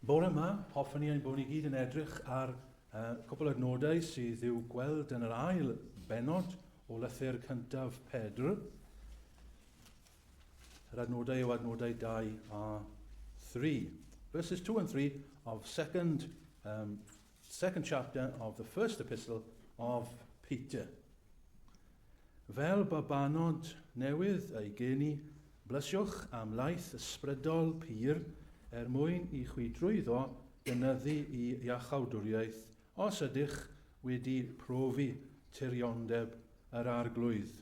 Bore yma, hoffwn i ein bod ni gyd yn edrych ar uh, cwpl o adnodau sydd i'w gweld yn yr ail bennod o lythyr cyntaf Pedr. Yr adnodau yw adnodau 2 a 3. Verses 2 and 3 of second, um, second chapter of the first epistle of Peter. Fel babanod newydd eu geni, blysiwch am laeth ysbrydol pur er mwyn i chwi drwyddo gynyddu i iachawdwriaeth, os ydych wedi profi tiriondeb yr Arglwydd.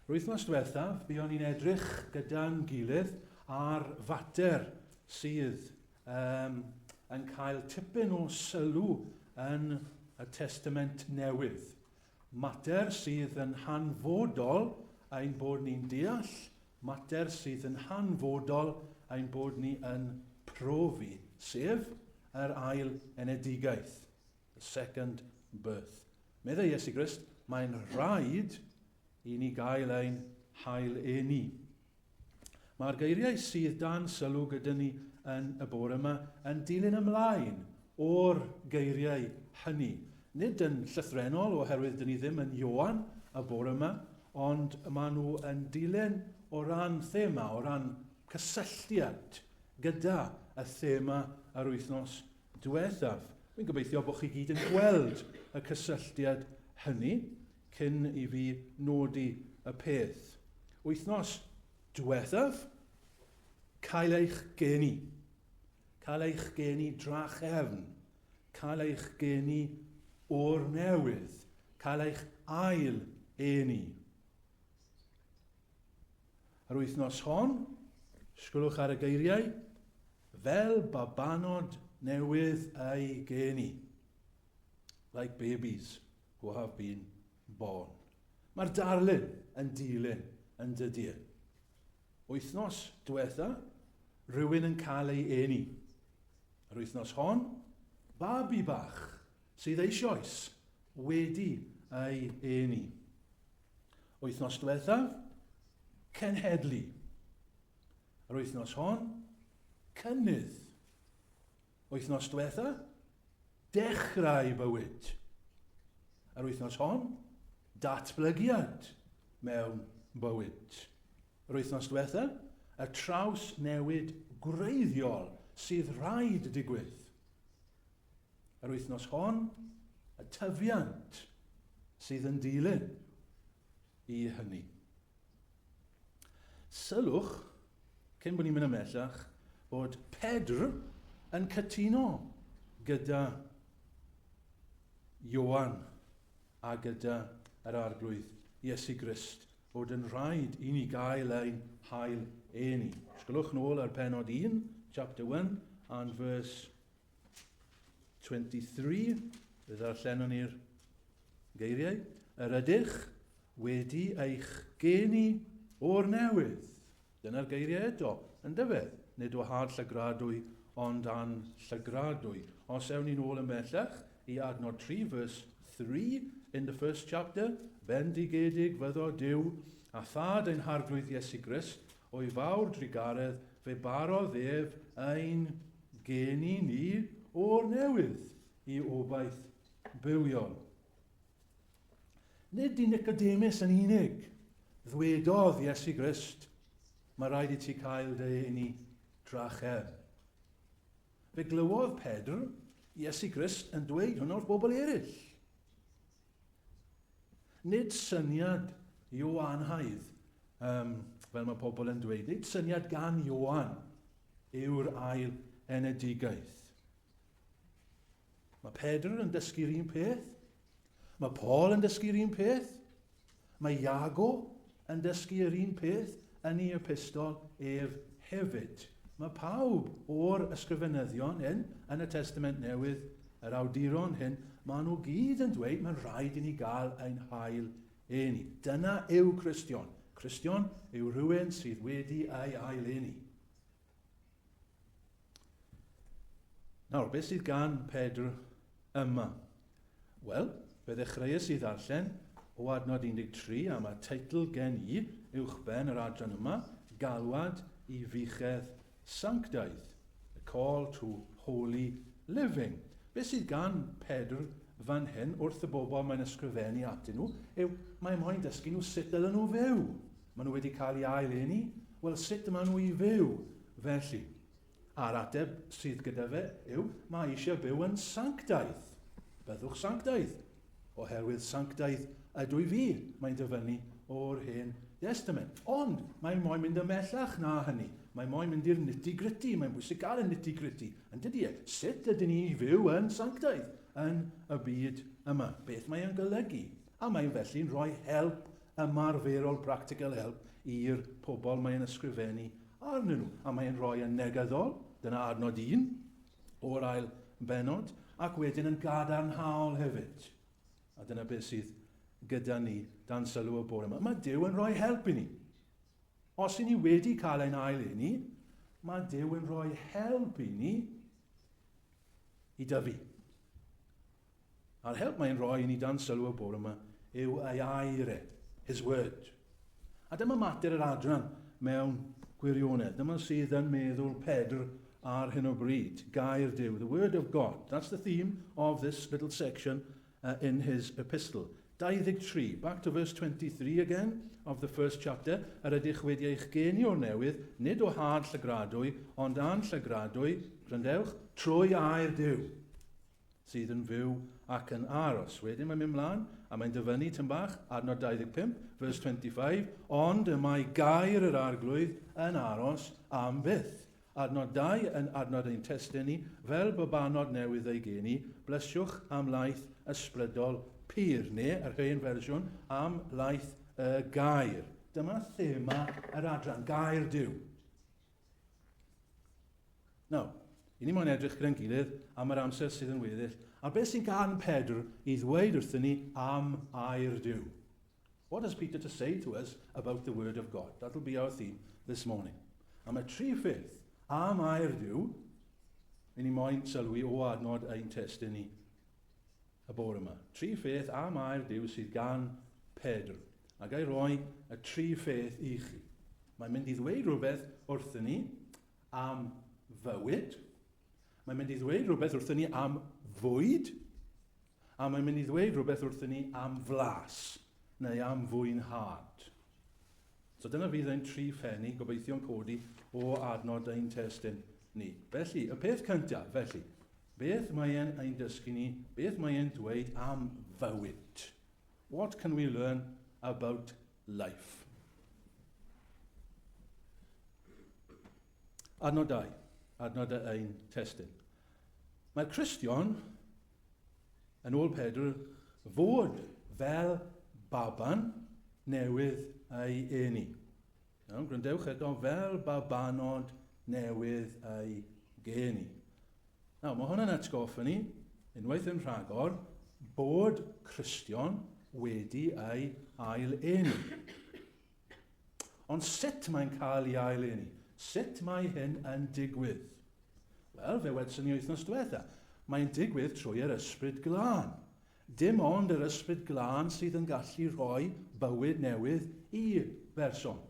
Yr wythnos diwethaf, buon ni'n edrych gyda'n gilydd ar fater sydd um, yn cael tipyn o sylw yn y Testament Newydd. Mater sydd yn hanfodol ein bod ni'n deall, mater sydd yn hanfodol ein bod ni yn profi, sef yr ail enedigaeth, the second birth. Meddai Iesu Grist, mae'n rhaid i ni gael ein hail eni. Mae'r geiriau sydd dan sylw gyda ni yn y bore yma yn dilyn ymlaen o'r geiriau hynny. Nid yn llythrennol oherwydd dyn ni ddim yn Ioan y bore yma, ond maen nhw yn dilyn o ran thema, o ran cysylltiad gyda y thema yr wythnos diwethaf. Wy'n gobeithio bod chi gyd yn gweld y cysylltiad hynny cyn i fi nodi y peth. Wythnos diwethaf, cael eich geni. Cael eich geni drachefn. Cael eich geni o'r newydd. Cael eich ail eni. Yr wythnos hon, sgwlwch ar y geiriau, fel babanod newydd eu geni. Like babies who have been born. Mae'r darlun yn dilyn yn dydy. E? Wythnos diwetha, rhywun yn cael ei eni. Yr wythnos hon, babi bach sydd eisoes wedi ei eni. Wythnos diwethaf, cenhedlu. Yr wythnos hon, cynnydd. Wythnos diwetha, dechrau bywyd. Yr wythnos hon, datblygiad mewn bywyd. Yr wythnos diwetha, y traws newid gwreiddiol sydd rhaid digwydd. Yr wythnos hon, y tyfiant sydd yn dilyn i hynny. Sylwch, cyn bod ni'n mynd ymhellach, bod Pedr yn cytuno gyda Ioan a gyda yr Arglwydd Iesu Grist fod yn rhaid i ni gael ein hail eni. Sgwlwch nôl ar penod 1, chapter 1 and verse 23, fe ddarllenwn ni'r geiriau. Yr ydych wedi eich geni o'r newydd. Dyna'r geiriau eto, yn dyfe? Nid o had llygradwy, ond an llygradwy. Os ewn ni'n ôl yn bellach i adnod 3, verse 3, in the first chapter, bendigedig fyddo Duw a thad ein harglwydd Iesu Grist, O'i fawr drugaredd fe barodd ef ein geni ni o'r newydd i obaith bywiol. Nid i Nicodemus yn unig ddwedodd Iesu Grist, mae rhaid i ti cael dy eni drachefn. Fe glywodd Pedr Iesu Grist yn dweud hwn wrth bobl eraill. Nid syniad Ioanhaidd, um, fel mae pobl yn dweud, nid syniad gan Ioan yw'r ail enedigaeth. Mae Pedr yn dysgu'r un peth. Mae Paul yn dysgu'r un peth. Mae Iago yn dysgu yr un peth yn ei epistol ef hefyd. Mae pawb o'r ysgrifenyddion hyn yn y Testament Newydd, yr awduron hyn, maen nhw gyd yn dweud mae'n rhaid i ni gael ein hail eni. Dyna yw Cristion. Cristion yw rhywun sydd wedi ei ail eni. Nawr, beth sydd gan Pedr yma? Wel, fe ddechreuais i ddarllen o adnod 13 a mae teitl gen i uwchben yr adran yma, Galwad i Fuchedd Sanctaidd, The Call to Holy Living. Beth sydd gan Pedr fan hyn wrth y bobl mae'n ysgrifennu atyn nhw yw mae moyn dysgu nhw sut dylen nhw fyw. Maen nhw wedi cael ei ail eni. Wel, sut maen nhw i fyw felly? A'r ateb sydd gyda fe yw mae eisiau byw yn sanctaidd. Byddwch sanctaidd, oherwydd sanctaidd ydw i fi, mae'n dyfynnu o'r Hen Destament. Ond mae'n moyn mynd ymhellach na hynny. Mae'n moyn mynd i'r nitty-gritty. Mae'n bwysig gael y nitty-gritty, yn dydy e? Sut ydyn ni i fyw yn sanctaidd yn y byd yma? Beth mae e'n golygu? A mae'n felly'n rhoi help ymarferol, practical help, i'r pobl mae'n ysgrifennu arnyn nhw. A mae'n rhoi yn negyddol, dyna adnod 1 o'r ail bennod, ac wedyn yn gadarnhaol hefyd. A dyna beth sydd gyda ni dan sylw y bore yma. Mae Duw yn rhoi help i ni. Os i ni wedi cael ein ail eni, mae Duw yn rhoi help i ni i dyfu. A'r help mae'n rhoi i ni dan sylw y bore yma yw ei air e, his word. A dyma mater yr adran mewn gwirionedd. Dyma sydd yn meddwl Pedr ar hyn o bryd. Gair Duw, the word of God. That's the theme of this little section in his epistle. 23, back to verse 23 again of the first chapter. Yr ydych wedi eich geni o'r newydd, nid o had llygradwy, ond anllygradwy, gwrandewch, trwy air Duw, sydd yn fyw ac yn aros. Wedyn mae'n mynd mlaen, a mae'n dyfynnu tyn bach, adnod 25, verse 25, ond y mae gair yr arglwydd yn aros am byth. Adnod 2 yn adnod ein testun ni, fel babanod newydd eu geni, blysiwch am laeth ysbrydol pur, neu, yr hen fersiwn, am laeth y gair. Dyma thema yr adran, gair Duw. Nawr, i ni moyn edrych gyda'n gilydd am yr amser sydd yn weddill, a beth sy'n gan Pedr i ddweud wrthyn ni am air Duw. What has Peter to say to us about the Word of God? That'll be our theme this morning. Am y tri pheth am air Duw, i ni moyn sylwi o adnod ein testun ni y bore yma. Tri pheth am air Duw sydd gan Pedr. A gai roi y tri pheth i chi. Mae'n mynd i ddweud rhywbeth wrthyn ni am fywyd. Mae'n mynd i ddweud rhywbeth wrthyn ni am fwyd. A mae'n mynd i ddweud rhywbeth wrthyn ni am flas, neu am fwynhad. So dyna fydd ein tri phenni, gobeithio'n codi o adnod ein testun ni. Felly, y peth cyntaf, felly, beth mae e'n ein dysgu ni, beth mae e'n dweud am fywyd? What can we learn about life? Adnod 2, adnod ein testun. Mae'r Cristion yn ôl Pedr, fod fel baban newydd ei eni. Iawn, gwrandewch eto, fel babanod newydd ei geni. Nawr, mae hwn yn atgoffa ni, unwaith yn rhagor, bod Cristion wedi ei ail eni. Ond sut mae'n cael ei ail eni? Sut mae hyn yn digwydd? Wel, fe wedson ni wythnos diwetha. Mae'n digwydd trwy yr Ysbryd Glân. Dim ond yr Ysbryd Glân sydd yn gallu rhoi bywyd newydd i berson.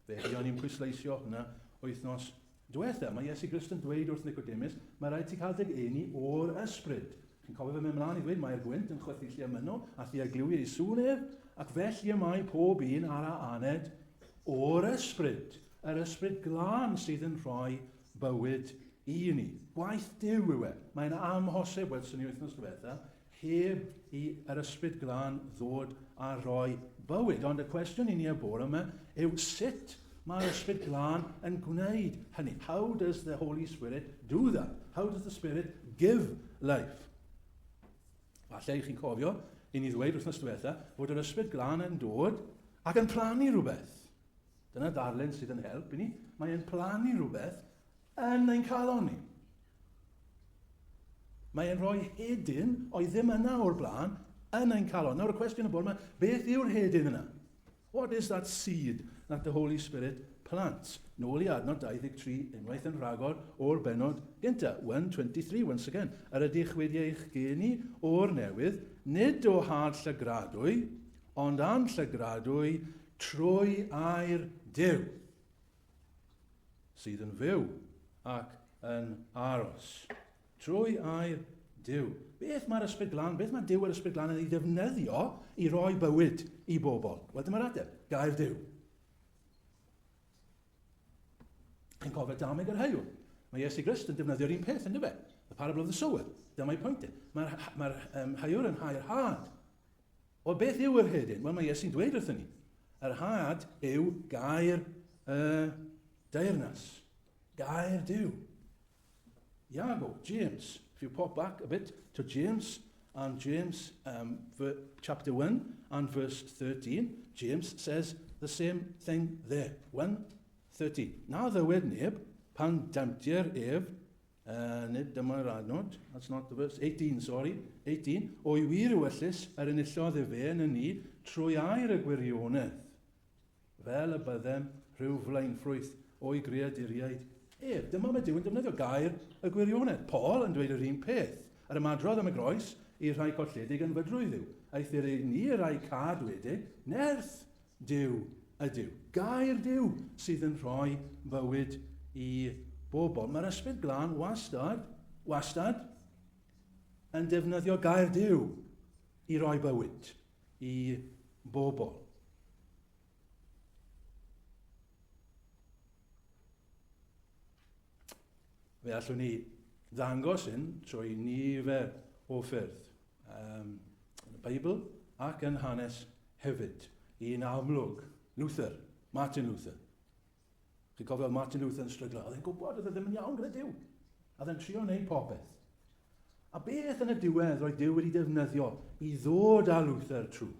Fe fuon ni'n pwysleisio hwnna wythnos diwetha. Mae Iesu Grist yn dweud wrth Nicodemus, mae rhaid ti cael dy eni o'r Ysbryd. Chi'n cofio fe mynd mlaen i ddweud, mae'r gwynt yn chwythu lle myno, a thi a gliwi ei sŵn ef, ac felly y mae pob un ar a aned o'r Ysbryd. Yr Ysbryd Glân sydd yn rhoi bywyd i ni. Gwaith Duw yw e. Mae'n amhosib, wedson ni wythnos diwetha, heb i yr Ysbryd Glân ddod a rhoi bywyd. Ond y cwestiwn i ni y bore yma yw sut mae'r Ysbryd Glân yn gwneud hynny? How does the Holy Spirit do that? How does the Spirit give life? Falle i chi'n cofio i ni ddweud wythnos diwetha fod yr Ysbryd Glân yn dod ac yn plannu rhywbeth. Dyna darlun sydd yn help i ni. Mae'n plannu rhywbeth yn ein calon ni. Mae e'n rhoi hedyn oedd ddim yna o'r blaen yn ein calon. Nawr y cwestiwn y bore yma, beth yw'r hedyn yna? What is that seed that the Holy Spirit plants? Nôl i adnod 23 unwaith yn rhagor o'r bennod gyntaf. 1.23 once again. Yr ydych wedi eich geni o'r newydd, nid o had llygradwy, ond anllygradwy trwy air Duw, sydd yn fyw ac yn aros. Trwy air Duw. Beth mae'r Ysbryd Glân, beth mae Duw yr Ysbryd Glân yn ei ddefnyddio i roi bywyd i bobl? Wel, dyma'r ateb. Gair Duw. Chi'n cofio dameg yr haiwr. Mae Iesu Grist yn defnyddio'r un peth, ynddo fe? The parable of the sower. Dyma'i pwynt e. Mae'r mae haiwr yn hau'r had. Wel, beth yw yr hedyn? Wel, mae Iesu'n dweud wrthyn ni. Yr had yw gair y deyrnas. Gair Duw. Iago, James. If you pop back a bit to James, and James um, chapter 1 and verse 13, James says the same thing there. 1, 13. Na ddywed neb, pan damtier ef, uh, nid dyma'r adnod, that's not the verse, 18, sorry, 18, o'i wir ewyllys yr enillodd efe yn y ni trwy air y gwirionedd. Fel y byddem rhyw flaenffrwyth o'i greaduriaid ef. Dyma mae Duw yn defnyddio gair y gwirionedd. Paul yn dweud yr un peth. Yr ymadrodd am y groes i'r rhai colledig yn fydrwydd yw, Eithr i ni y rhai cadwedig, nerth Duw ydyw. Gair Duw sydd yn rhoi bywyd i bobl. Mae'r Ysbryd Glân wastad, wastad, yn defnyddio gair Duw i roi bywyd i bobl. Fe allwn ni ddangos hyn trwy nifer o ffyrdd. Um, yn y Beibl ac yn hanes hefyd. Un amlwg, Luther, Martin Luther. Chi'n cofio Martin Luther yn stryglo? Oedd e'n gwybod oedd e ddim yn iawn gyda Duw. Oedd e'n trio wneud popeth. A beth yn y diwedd roedd Duw wedi defnyddio i ddod â Luther trwy?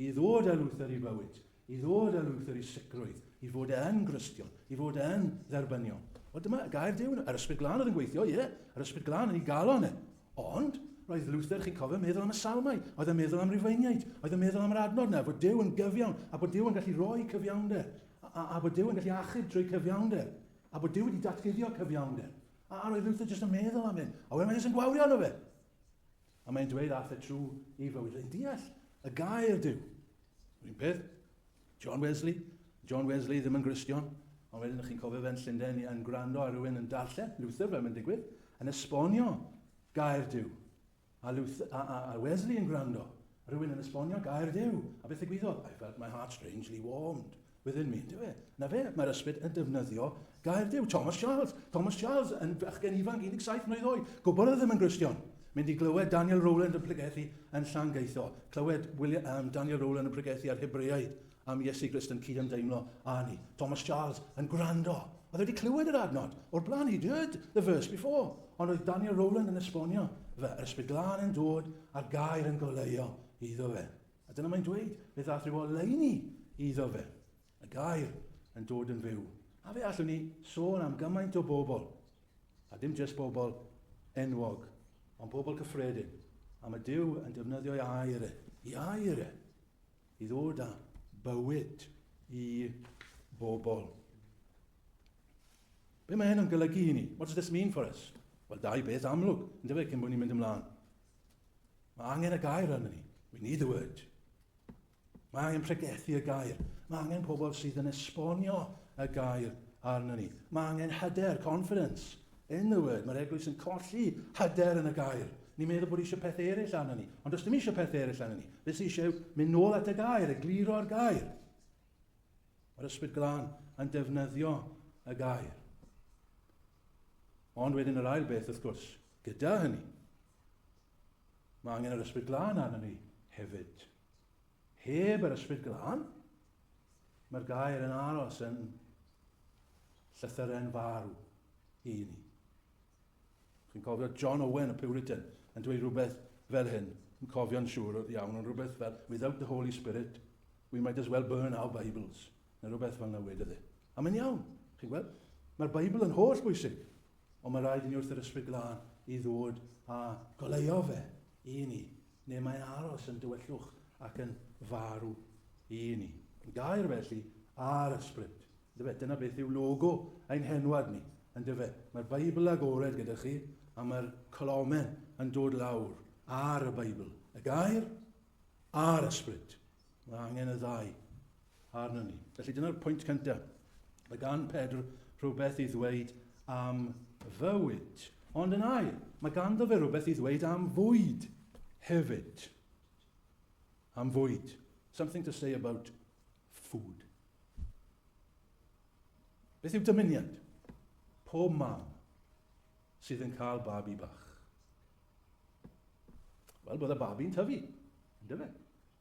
I ddod â Luther i fywyd, i ddod â Luther i sicrwydd, i fod e yn Gristion, i fod e yn dderbyniol. Wel dyma gair Duw, yr Ysbryd Glân oedd yn gweithio, ie, yr Ysbryd Glân yn ei galon e. Ond, roedd Luther, chi'n cofio, meddwl am y salmau, oedd yn meddwl am Rufeiniaid, oedd yn meddwl am yr adnod yna, fod Duw yn gyfiawn, a bod Duw yn gallu rhoi cyfiawnder, a, a, a bod Duw yn gallu achub trwy cyfiawnder, a bod Duw wedi datguddio cyfiawnder. A, a roedd Luther jyst yn meddwl am hyn, a wedyn mae jyst yn gwawrio arno fe. A mae'n dweud ath e trwy ei fywyd. Roedd deall y gair Duw. Yr un peth, John Wesley. John Wesley ddim yn Gristion, ond wedyn chi'n cofio fe'n Llundain yn gwrando ar rhywun yn darllen, Luther fel mae'n digwydd, yn esbonio gair Duw. A, Luther, a, a, a Wesley yn gwrando, rhywun yn esbonio gair Duw. A beth ddigwyddodd? I felt my heart strangely warmed within me. Yndyw e? Na fe, mae'r ysbryd yn defnyddio gair Duw. Thomas Charles, Thomas Charles yn fachgen ifanc 17 mlynedd oed, gwybod oedd ddim yn Gristion. Mynd i glywed Daniel Rowland yn pregethu yn Llangeitho. Clywed William, um, Daniel Rowland yn pregethu ar Hebreaid am Iesu Grist yn cydymdeimlo â ni. Thomas Charles yn gwrando. Oedd wedi clywed yr adnod o'r blaen. He'd heard the verse before. Ond oedd Daniel Rowland yn esbonio fe. Yr ysbryd glân yn dod a'r gair yn goleuo iddo fe. A dyna mae'n dweud, fe ddaeth rhyw oleuni iddo fe. Y gair yn dod yn fyw. A fe allwn ni sôn am gymaint o bobl, a dim jyst bobl enwog, ond bobl cyffredin. A mae Duw yn defnyddio ei air e, ei air e, i ddod â bywyd i bobl. Be mae hyn yn golygu i ni? What does this mean for us? Wel, dau beth amlwg, yn dyfe, cyn bod ni'n mynd ymlaen. Mae angen y gair arnon ni. We need the word. Mae angen pregethu y gair. Mae angen pobl sydd yn esbonio y gair arnon ni. Mae angen hyder, confidence, in the word. Mae'r eglwys yn colli hyder yn y gair. Ni'n meddwl bod eisiau peth eraill arnon ni. Ond does dim eisiau peth eraill arnon ni. Beth sydd eisiau mynd nôl at y gair, egluro'r gair. Mae'r Ysbryd Glân yn defnyddio y gair. Ond wedyn yr ail beth, wrth gwrs, gyda hynny, Mae angen yr Ysbryd Glân arnon ni hefyd. Heb yr Ysbryd Glân, mae'r gair yn aros yn llythyren farw i ni. Chi'n cofio John Owen, y Puritan, yn dweud rhywbeth fel hyn. Yn cofio'n siŵr iawn, ond rhywbeth fel, without the Holy Spirit, we might as well burn our Bibles. Neu rhywbeth fel yna wedodd e. A mae'n iawn. Chi'n gweld? Mae'r Beibl yn holl bwysig. Ond mae rhaid i ni wrth yr Ysbryd Glân i ddod a goleuo fe i ni, neu mae'n aros yn dywyllwch ac yn farw i ni. Gair felly a'r Ysbryd. Yndyfe? Dyna beth yw logo ein henwad ni. Yndyfe? Mae'r Beibl agored gyda chi a mae'r colomen yn dod lawr ar y Beibl. Y gair a'r Ysbryd. Mae angen y ddau arnon ni. Felly dyna'r pwynt cyntaf. Mae gan Pedr rhywbeth i ddweud am fywyd. Ond yn ail, mae ganddo fe rhywbeth i ddweud am fwyd hefyd. Am fwyd. Something to say about food. Beth yw dymuniad? Pob mam sydd yn cael babi bach. Wel, bod y babi'n tyfu, ynddo fe?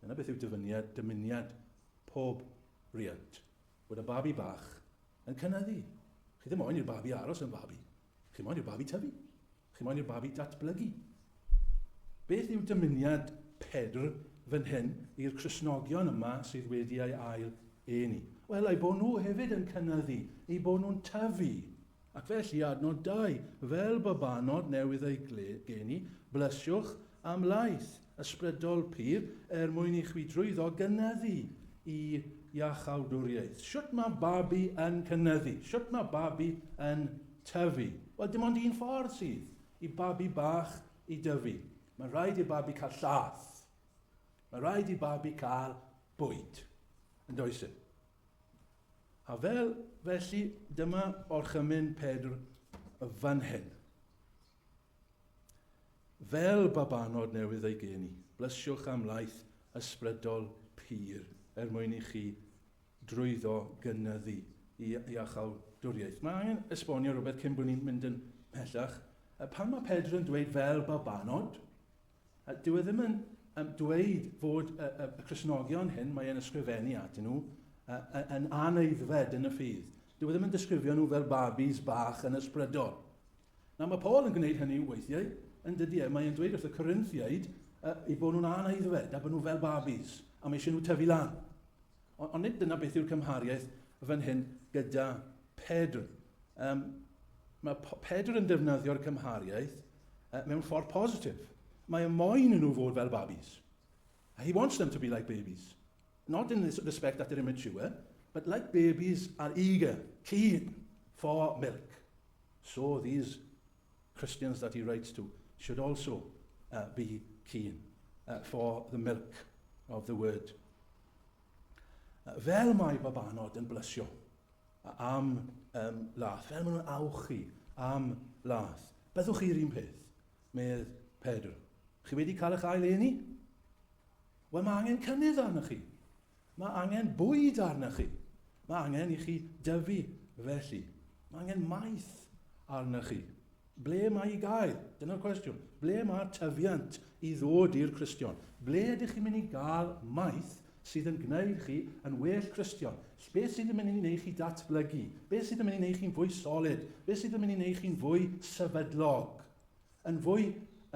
Dyna beth yw dyfyniad, dymuniad pob riant. Bod y babi bach yn cynyddu. Chi ddim moyn i'r babi aros yn babi. Chi moyn i'r babi tyfu. Chi moyn i'r babi datblygu. Beth yw dymuniad Pedr fan hyn i'r Cristnogion yma sydd wedi ei ail eni? Wel, eu bod nhw hefyd yn cynyddu, eu bod nhw'n tyfu. Ac felly, adnod 2, fel babanod newydd eu geni, blysiwch am laeth ysbrydol pur er mwyn i chwi drwyddo gynyddu i iachawdwriaeth. Shwt mae babi yn cynyddu? Shwt mae babi yn tyfu? Wel, dim ond un ffordd sydd i babi bach i dyfu. Mae rhaid i babi cael llath. Mae rhaid i babi cael bwyd. Yn does e? A fel felly, dyma orchymyn Pedr fan hyn. Fel babanod newydd ei geni, blysiwch am laeth ysbrydol pur er mwyn i chi drwyddo gynyddu i iachawdwriaeth. Mae angen esbonio rhywbeth cyn bod ni'n mynd yn pellach. Pan mae Pedr yn dweud fel babanod, Dyw e ddim yn um, dweud fod y, y, y Cristnogion hyn, mae e'n ysgrifennu atyn nhw, yn aneiddfed yn y ffydd. Dyw e ddim yn disgrifio nhw fel babis bach yn ysbrydol. Nawr mae Paul yn gwneud hynny weithiau, yn dydy e? Mae e'n dweud wrth y Corinthiaid eu bod nhw'n aneiddfed a bod nhw fel babis, a mae eisiau nhw tyfu lan. Ond on nid dyna beth yw'r cymhariaeth fan hyn gyda Pedr. Um, mae Pedr yn defnyddio'r cymhariaeth mewn ffordd positif. Mae e moyn i nhw fod fel babis. He wants them to be like babies. Not in this respect that they're immature, but like babies are eager, keen for milk. So these Christians that he writes to should also be keen for the milk of the word. Fel mae babanod yn blysio am um, lath, fel maen nhw'n awchu am lath. Byddwch chi'r un peth, medd Pedr. Chi wedi cael eich ail eni? Wel, mae angen cynnydd arnoch chi. Mae angen bwyd arnoch chi. Mae angen i chi dyfu felly. Mae angen maeth arnoch chi. Ble mae i gael? Dyna'r cwestiwn. Ble mae'r tyfiant i ddod i'r Cristion? Ble ydych chi'n mynd i gael maeth sydd yn gwneud chi yn well Cristion? Beth sydd yn mynd i wneud chi datblygu? Beth sydd yn mynd i wneud chi'n fwy solid? Beth sydd yn mynd i wneud chi'n fwy sefydlog? Yn fwy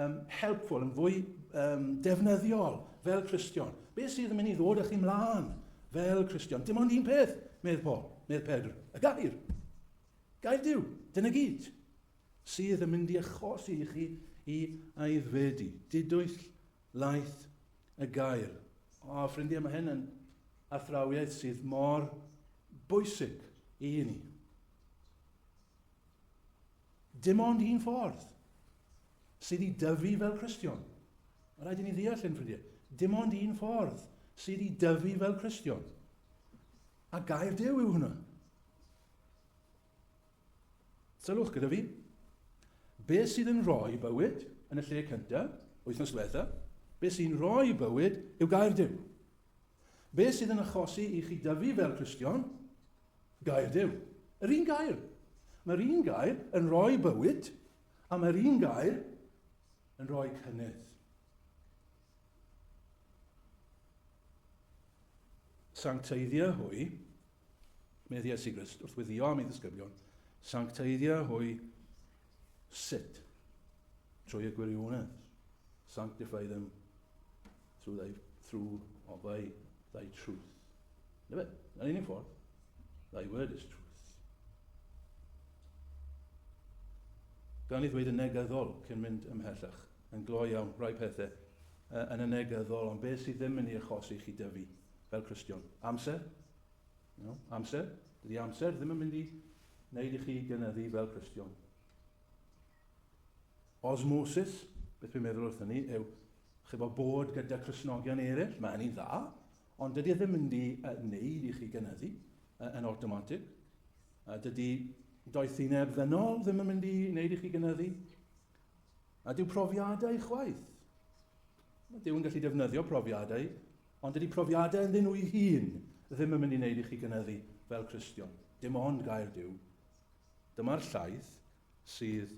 um, helpful, yn fwy um, defnyddiol fel Cristion? Beth sydd yn mynd i ddod â chi mlaen fel Cristion? Dim ond un peth, medd Paul, medd Pedr, y gair. Gair Duw, dyna gyd, sydd yn mynd i achosi i chi i aeddfedu. Didwyll laeth y gair. O, ffrindiau, mae hyn yn athrawiaeth sydd mor bwysig i ni. Dim ond un ffordd sydd i dyfu fel Cristion. Mae rhaid i ni ddeall hyn, ffrindiau. Dim ond un ffordd sydd i dyfu fel Cristion. A gair Duw yw hwnna. Sylwch gyda fi. Be sydd yn rhoi bywyd yn y lle cyntaf, wythnos diwetha, be sy'n rhoi bywyd yw gair Duw. Be sydd yn achosi i chi dyfu fel Cristion? Gair Duw. Yr un gair. Mae'r un gair yn rhoi bywyd, a mae'r un gair yn rhoi cynnydd. Sancteiddia hwy, medd Iesu Grist wrth weddio am ei ddisgyblion, sancteiddia hwy sut? Trwy y gwirionedd. Sanctify them through thy, through or by thy truth. Na fe, na'r unig ffordd. Thy word is truth. Gan i ddweud yn negyddol cyn mynd ymhellach, yn gloi iawn, rhai pethau yn y negyddol, ond beth sydd ddim yn ei achosi chi dyfu fel Cristion? Amser. You know, amser. Dydy amser ddim yn mynd i wneud i chi gynyddu fel Cristion. Osmosis, beth dwi'n meddwl wrth hynny, yw chyfo bod gyda Cristnogion eraill, mae hynny'n dda, ond dydy e ddim mynd i wneud i chi gynyddu yn awtomatig. Dydy Doethineb ddynol ddim yn mynd i wneud i chi gynyddu. A dyw profiadau chwaith. Mae Duw yn gallu defnyddio profiadau, ond dydy profiadau ynddyn nhw'i hun ddim yn mynd i wneud i chi gynyddu fel Cristion. Dim ond gair Duw. Dyma'r llaeth sydd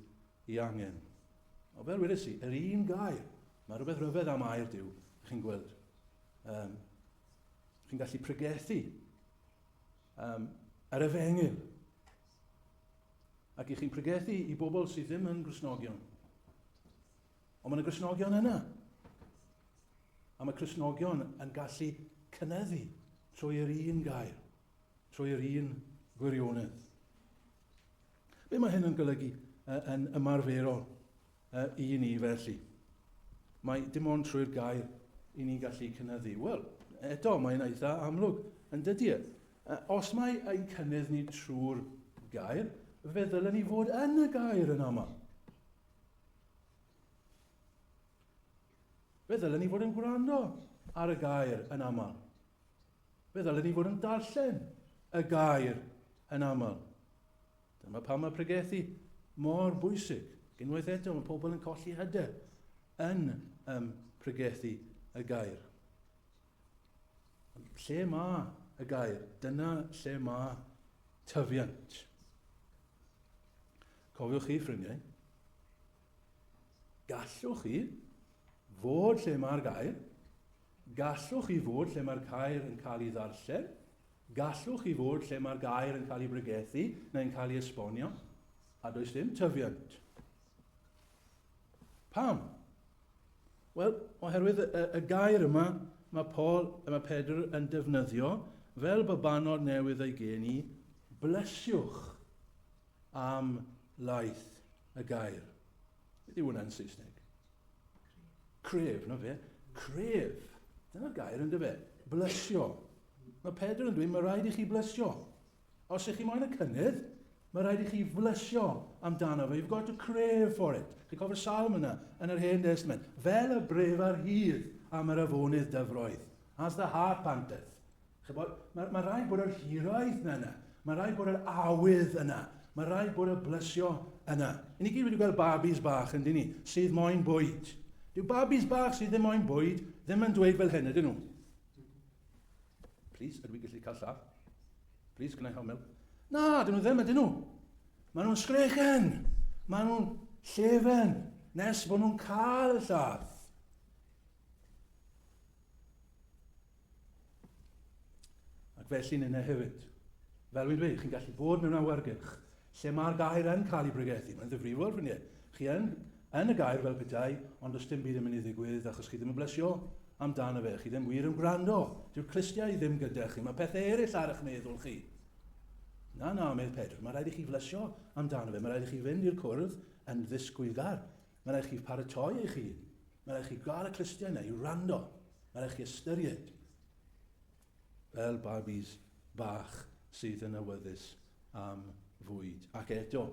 i angen. O fel wedes i, yr un gair. Mae rhywbeth rhyfedd am air Duw, chi'n gweld. Um, chi'n gallu pregethu um, yr efengyl. Ac i chi'n pregethu i bobl sydd ddim yn Gristnogion. Ond mae yna Gristnogion yna. A mae Cristnogion yn gallu cynyddu trwy yr un gair, trwy yr un gwirionedd. Be mae hyn yn golygu yn ymarferol i ni felly? Mae dim ond trwy'r gair i ni'n gallu cynyddu. Wel, eto, mae'n eitha amlwg, yn dydy e? Os mae ein cynnydd ni trwy'r gair, fe ddylen ni fod yn y gair yn aml. Fe ddylen ni fod yn gwrando ar y gair yn aml. Fe ddylen ni fod yn darllen y gair yn aml. Dyma pam mae pregethu mor bwysig. Unwaith eto, mae pobl yn colli hyder yn um, pregethu y gair. Lle mae y gair? Dyna lle mae tyfiant. Cofiwch chi, ffrindiau, gallwch chi fod lle mae'r gair, gallwch chi fod lle mae'r gair yn cael ei ddarllen, gallwch chi fod lle mae'r gair yn cael ei bregethu neu'n cael ei esbonio, a does dim tyfiant. Pam? Wel, oherwydd y, y gair yma mae Paul, mae Pedr yn defnyddio fel babanod newydd ei geni, blesiwch am laeth y gair. Beth yw hwnna'n Saesneg? Cref, na fe? Cref. Dyna'r gair yn dyfe. Blysio. Mae Pedr yn dweud, mae rhaid i chi blysio. Os ych chi moyn y cynnydd, mae rhaid i chi flysio amdano fe. You've got to crave for it. Chi'n cofio'r salm yna yn yr Hen Testament. Fel y bref ar hydd am yr afonydd dyfroedd. As the hart panteth. Chybod, mae, mae rhaid bod yr hiraeth yna yna. Mae rhaid bod yr awydd yna. Mae rhaid bod y blysio yna. I ni gyd wedi gweld babis bach yn dyn ni, sydd moyn bwyd. Dyw babis bach sydd ddim moyn bwyd ddim yn dweud fel hyn, ydyn nhw? Please, ydw i gallu cael llath? Please, can I have milk? Na, dyn nhw ddim, ydyn nhw. Maen nhw'n sgrechen. Maen nhw'n llefen nes bod nhw'n cael y llath. Ac felly ninne hefyd. Fel wy'n dweud, chi'n gallu bod mewn awyrgylch lle mae'r gair yn cael ei bregethu. Mae'n ddifrifol, ffrindiau. Chi yn, yn y gair fel petai, ond does dim byd yn mynd i ddigwydd achos chi ddim yn blesio amdano fe. Chi ddim wir yn gwrando. Dyw'r clustiau ddim gyda chi. Mae pethau eraill ar eich meddwl chi. Na, na, medd Pedr, mae rhaid i chi flesio amdano fe. Mae rhaid i chi fynd i'r cwrdd yn ddisgwylgar. Mae rhaid i chi paratoi eich hun. Mae rhaid i chi gael y clustiau yna i wrando. Mae rhaid chi ystyried fel babis bach sydd yn awyddus am fwyd. Ac eto,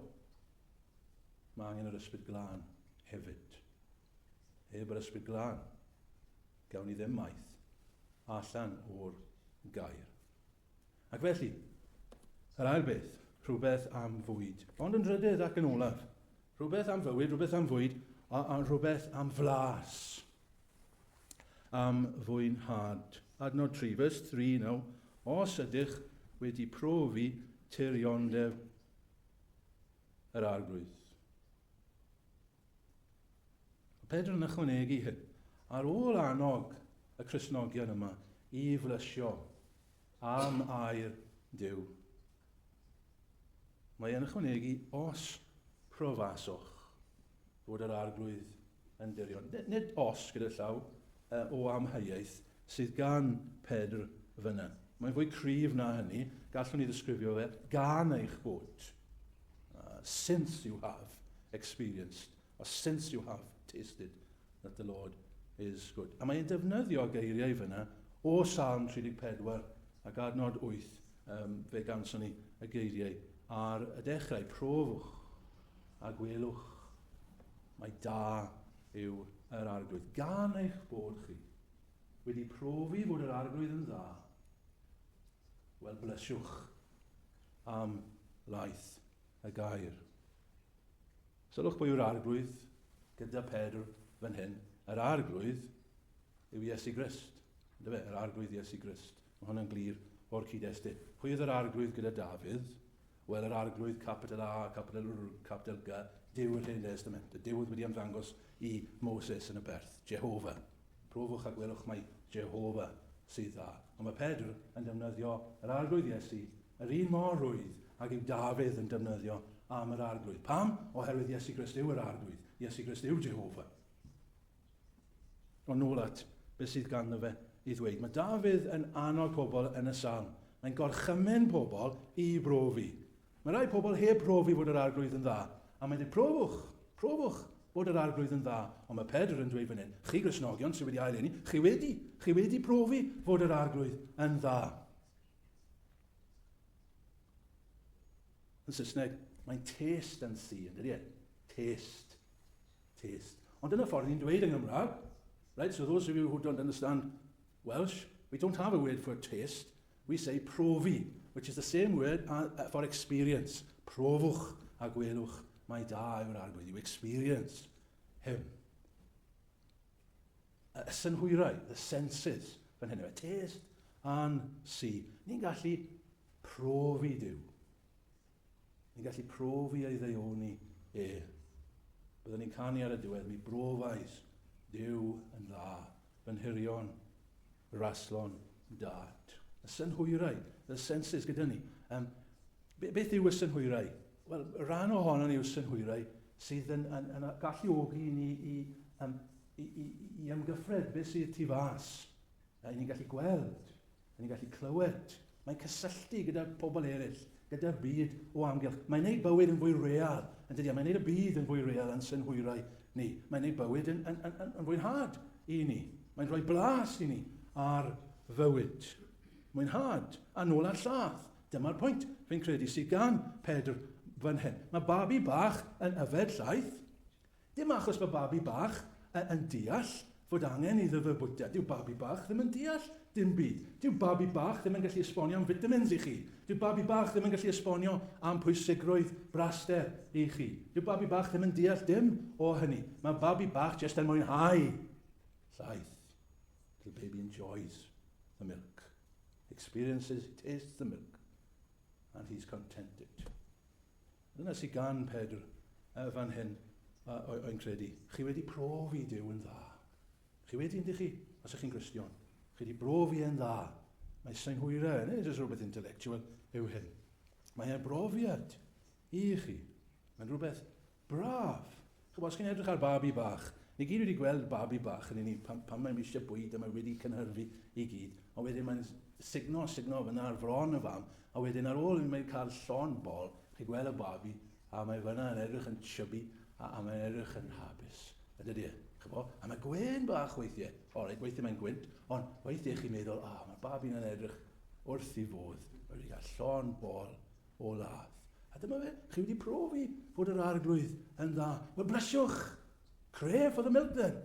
mae angen yr ysbryd glân hefyd. Heb yr ysbryd glân, gawn ni ddim maeth allan o'r gair. Ac felly, yr ail beth, rhywbeth am fwyd. Ond yn drydydd ac yn olaf, rhywbeth am fywyd, rhywbeth am fwyd, a, a rhywbeth am flas. Am fwynhad. Adnod 3, verse 3 now. Os ydych wedi profi tiriondeb yr arglwydd. Pedr yn ychwanegu hyn, ar ôl annog y Cristnogion yma i flysio am air Duw. Mae e'n ychwanegu, os profasoch fod yr arglwydd yn dirion. Nid, nid os gyda llaw o amheuaeth sydd gan Pedr fyna. Mae'n fwy cryf na hynny. Gallwn ni ddisgrifio fe gan eich bod. Since you have experienced, or since you have tasted that the Lord is good. A mae'n defnyddio geiriau fyna o Salm 34 ac adnod 8, um, fe ganson ni y geiriau ar y dechrau. Profwch a gwelwch mai da yw yr arglwydd. Gan eich bod chi wedi profi fod yr arglwydd yn dda, wel blysiwch am laeth. y gair. Sylwch pwy yw'r arglwydd gyda Pedr fan hyn. Yr arglwydd yw Iesu Grist. Yndyfe? Yr arglwydd Iesu Grist. Mae hwnna'n glir o'r cyd-destun. Pwy oedd yr arglwydd gyda Dafydd? Wel, yr arglwydd capital A, capital R, capital G, Duw yr Hen Testament. Y Duw oedd wedi ymddangos i Moses yn y berth, Jehovah. Profwch a gwelwch mai Jehovah sydd dda. Ond mae Pedr yn defnyddio yr arglwydd Iesu yr un mor rwydd ag yw Dafydd yn defnyddio am yr arglwydd. Pam? Oherwydd Iesu Grist yw yr arglwydd. Iesu Grist yw Jehovah. Ond nôl at beth sydd ganddo fe i ddweud. Mae Dafydd yn annog pobl yn y salm. Mae'n gorchymyn pobl i brofi. Mae rhai pobl heb profi fod yr arglwydd yn dda. A mae'n dweud, profwch, profwch fod yr arglwydd yn dda. Ond mae Pedr yn dweud fan hyn, chi Gristnogion sydd wedi ail eni, chi wedi, chi wedi profi fod yr arglwydd yn dda. Yn Saesneg, mae'n taste and see, yn dydy e? Taste. Taste. Ond dyna ffordd ni'n dweud yng Nghymraeg. Right, so those of you who don't understand Welsh, we don't have a word for taste. We say profi, which is the same word for experience. Profwch a gwelwch mai da yw'r arglwydd. You experience him. Y synhwyrau, the senses, fan hyn yw e. Taste and see. Ni'n gallu profi Duw. Ni'n gallu profi ei ddaioni e. Byddwn ni'n canu ar y diwedd, mi brofais Duw yn dda, fy nhirion, raslon dad. Y synhwyrau, the senses gyda ni. Um, beth yw y synhwyrau? Wel, rhan ohono ni yw synhwyrau sydd yn, yn, yn galluogi ni i, um, i, i, i ymgyffred beth sydd tu fas. A ni'n gallu gweld, a ni'n gallu clywed. Mae'n cysylltu gyda pobl eraill, gyda'r byd o amgylch. Mae'n gwneud bywyd yn fwy real, yn dydy? Mae'n gwneud y byd yn fwy real yn synhwyrau ni. Mae'n gwneud bywyd yn, yn, yn, yn, yn fwynhad i ni. Mae'n rhoi blas i ni ar fywyd. Mwynhad a nôl ar llath. Dyma'r pwynt, fi'n credu, sydd gan Pedr fan hyn. Mae babi bach yn yfed llaeth. Dim achos bod babi bach yn deall fod angen iddo fe bwyta. Dyw babi bach ddim yn deall dim byd. Dyw babi bach ddim yn gallu esbonio am vitamins i chi. Dyw babi bach ddim yn gallu esbonio am pwysigrwydd braster i chi. Dyw babi bach ddim yn deall dim o hynny. Mae babi bach jyst yn mwynhau llaeth. Little baby enjoys the milk. Experiences, tastes the milk, and he's contented. Dyna sydd gan Pedr fan hyn, o'n credu. Chi wedi profi Duw yn dda. Chi wedi, yndych chi, os ydych chi'n Gristion. Chi wedi brofi e'n dda. Mae synhwyrau, nid jyst rhywbeth intellectual yw hyn. Mae e'n brofiad i chi. Mae'n rhywbeth Braf! Ch'mod, os chi'n edrych ar babi bach, ni gyd wedi gweld babi bach yn unig pan, pan mae'n eisiau bwyd a mae wedi cynhyrfu i gyd, ond wedyn mae'n sugno, sugno fyna ar fron y fam, a wedyn ar ôl mae'n cael llon bol, chi'n gweld y babi, a mae fyna yn edrych yn chubby, a, a mae'n edrych yn hapus. Ydy e? Ch'mo? A mae gwên bach weithiau. O, reit, weithiau mae'n gwynt, ond weithiau chi'n meddwl, ah, mae'r babi yna'n edrych wrth i fodd. Mae wedi cael llon bol o ladd. A dyma fe, chi wedi profi fod yr arglwydd yn dda. Wel, brysiwch! Crave for the milk then,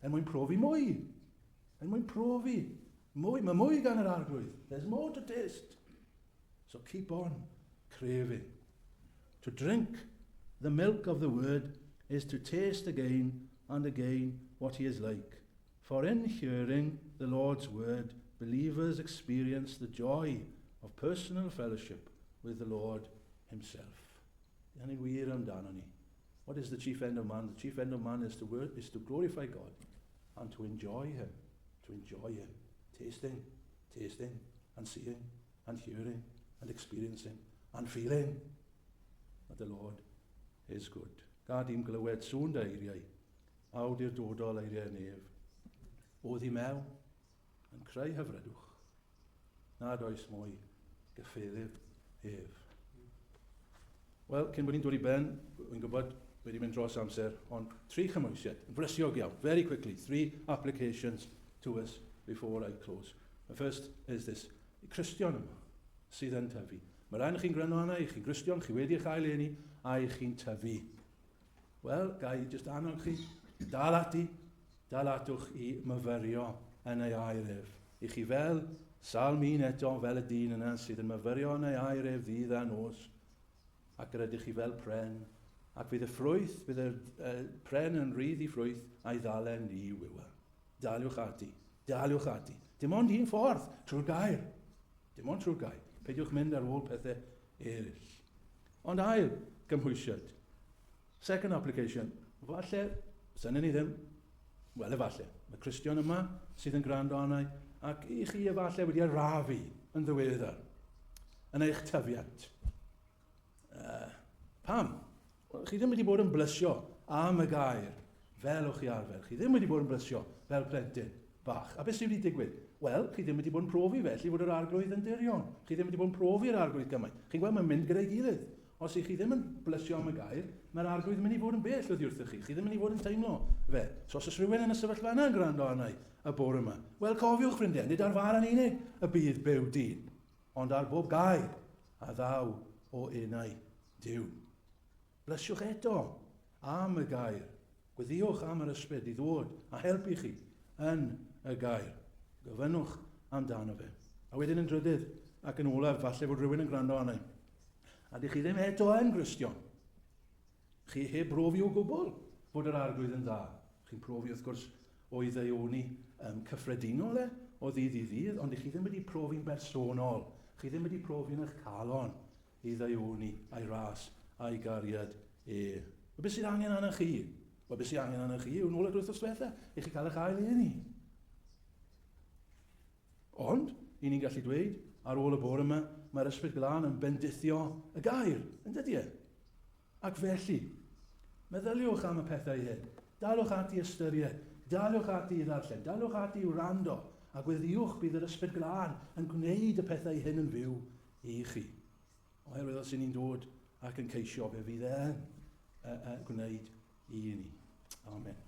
er mwyn profi mwy. Er mwyn profi mwy. Mae mwy gan yr arglwydd. There's more to taste. So keep on craving. To drink the milk of the word is to taste again and again what he is like. For in hearing the Lord's word, believers experience the joy of personal fellowship with the Lord himself. Hynny'n wir amdano ni. What is the chief end of man? The chief end of man is to, work, is to glorify God and to enjoy him. To enjoy him. Tasting, tasting, and seeing, and hearing, and experiencing, and feeling that the Lord is good. Gad i'm glywed sŵn dy eiriau, awdurdodol eiriau nef, oddi mewn yn creu hyfrydwch, nad oes mwy gyffelyb ef. Wel, cyn bod ni'n dod i ben, wy'n gwybod wedi mynd dros amser, ond tri chymwysiad, yn frysiog iawn, very quickly, three applications to us before I close. The first is this, y Cristion yma sydd yn tyfu. Mae rhaid chi'n gwrando arna i, chi'n Gristion, chi wedi eich ail eni, a i chi'n tyfu. Wel, ga i jyst annog chi, dal ati, dal atwch i myfyrio yn ei air ef. I chi fel Salm 1 eto, fel y dyn yna sydd yn myfyrio yn ei air ef ddydd a nos. ac yr ydych chi fel pren, ac fydd y ffrwyth, bydd y pren yn rhydd i ffrwyth a'i ddalen ni wywa. Daliwch ati, daliwch ati. Dim ond un ffordd, trwy'r gair. Dim ond trwy'r gair. Peidiwch mynd ar ôl pethau eraill. Ond ail gymhwysiad. Second application. Falle, synnwn ni ddim, wel efalle, mae Cristion yma sydd yn gwrando arnau, ac i chi efalle wedi arafu yn ddiweddar yn eich tyfiant. Pam? Wel, chi ddim wedi bod yn blysio am y gair fel o'ch chi arfer. Chi ddim wedi bod yn blysio fel plentyn bach. A beth sydd wedi digwydd? Wel, chi ddim wedi bod yn profi felly fod yr arglwydd yn dirion. Chi ddim wedi bod yn profi'r arglwydd gymaint. Chi'n gweld, mae'n mynd gyda'i gilydd. Os ych chi ddim yn blysio am y gair, mae'r arglwydd yn mynd i fod yn bell oddi wrthych chi. Chi ddim yn mynd i fod yn teimlo fe. So os oes rhywun yn y sefyllfa yna yn gwrando arna i y bore yma, wel cofiwch ffrindiau, nid ar fara yn unig y bydd byw dyn, ond ar bob gair a ddaw o enau Duw. Blysiwch eto am y gair. Gweddïwch am yr ysbryd i ddod a helpu chi yn y gair. Gofynnwch amdano fe. A wedyn yn drydydd ac yn olaf, falle fod rhywun yn gwrando arna i. A dych chi ddim eto yn Gristion. Chi heb brofi o gwbl fod yr arglwydd yn dda. Chi'n profi wrth gwrs o'i ddaioni cyffredinol e, o ddydd i ddydd, ond chi ddim wedi profi'n bersonol. Chi ddim wedi profi yn eich calon ei ddaioni, a'i ras, a'i gariad e. Wel, beth sydd angen arnoch chi? Wel, beth sydd angen arnoch chi yw nôl at wythnos diwetha, i chi cael eich ail eni. Ond, i ni'n gallu dweud, ar ôl y bore yma, mae'r Ysbryd Glân yn bendithio y gair, yn dydy e? Ac felly, meddyliwch am y pethau hyn. Daliwch ati i ystyried, daliwch ati i ddarllen, daliwch ati i wrando, a gweddïwch bydd yr Ysbryd Glân yn gwneud y pethau hyn yn fyw i chi. Oherwydd os y'n ni'n dod ac yn ceisio, fe fydd e'n gwneud i ni. Amen.